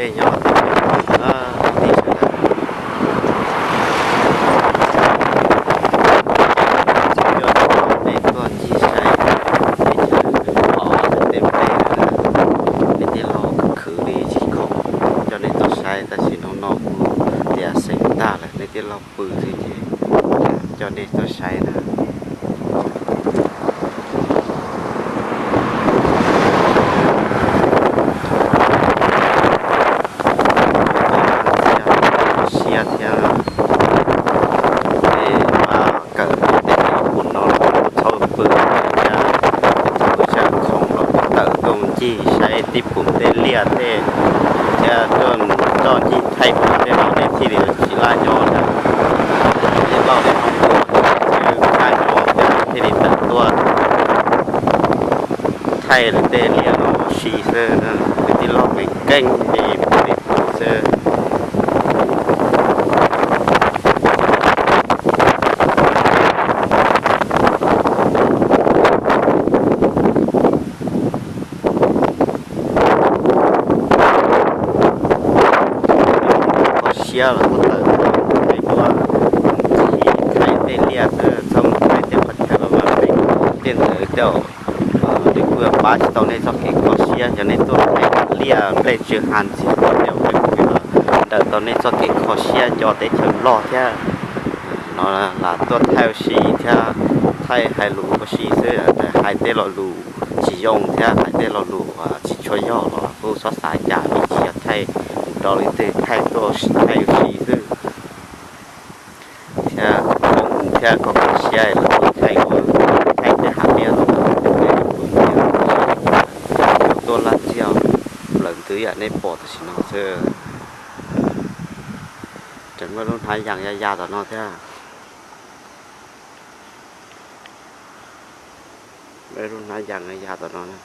Nyob tib pliag no kwv tij sawv daws, coj nej tuaj ncig saib teb chaws Nplog tej nplej, nej tij laug khwv li tsis khoom coj nej tuaj saib, tab sis hnub no kuv tias xeem tag lawm nej tij laug pw xwb ces coj nej tuaj saib na. Siab thiab, kawm tej pum no los txhob pw thiab, thaum pw tshaj khoom los kuj tawm tuaj ncig saib tib pum tej liaj tej thiab tuaj ncig thaij pum tej no nej thiaj li tsis laj nyob na. Tij laug li no kuj laj nyob thiab thiaj li tawm tuaj thaij lawv tej liaj no ua si xwb. Kwv tij laug me keej li pum li pum xwb. Kho siab los kuj tawm tuaj thaij duab, thaij tej liaj xwb, txhob mus thaij tej qhov chaw vaj vaj pem tej ntawd tej. Nws kuj pab tsis tau nej txoj kev kho siab, yog nej tuaj thaij liaj nplej tsw ha ntxiag tej ua pem pem los ntawm tau nej txoj kev kho siab nco teb chaws Nplog thiab. No lam tuaj thaij ua si thiab thaij hais lus ua si xwb, hais tej lo lus tsis zoo thiab hais tej lo lus tsis tshua yog los kuj txhob xav cas, vim tsis yog thaij mus rau leej twg, thaij tuaj thaij ua si xwb. Thiab kho siab los kuj thaij, thaij tej hav liaj no, tuaj laj ntxiag plaws ntws yam nej pom tam sim no xwb. Tseem muaj lub hnav yas ya ya tom no thiab. Muaj lub hnav yas ya ya tom no.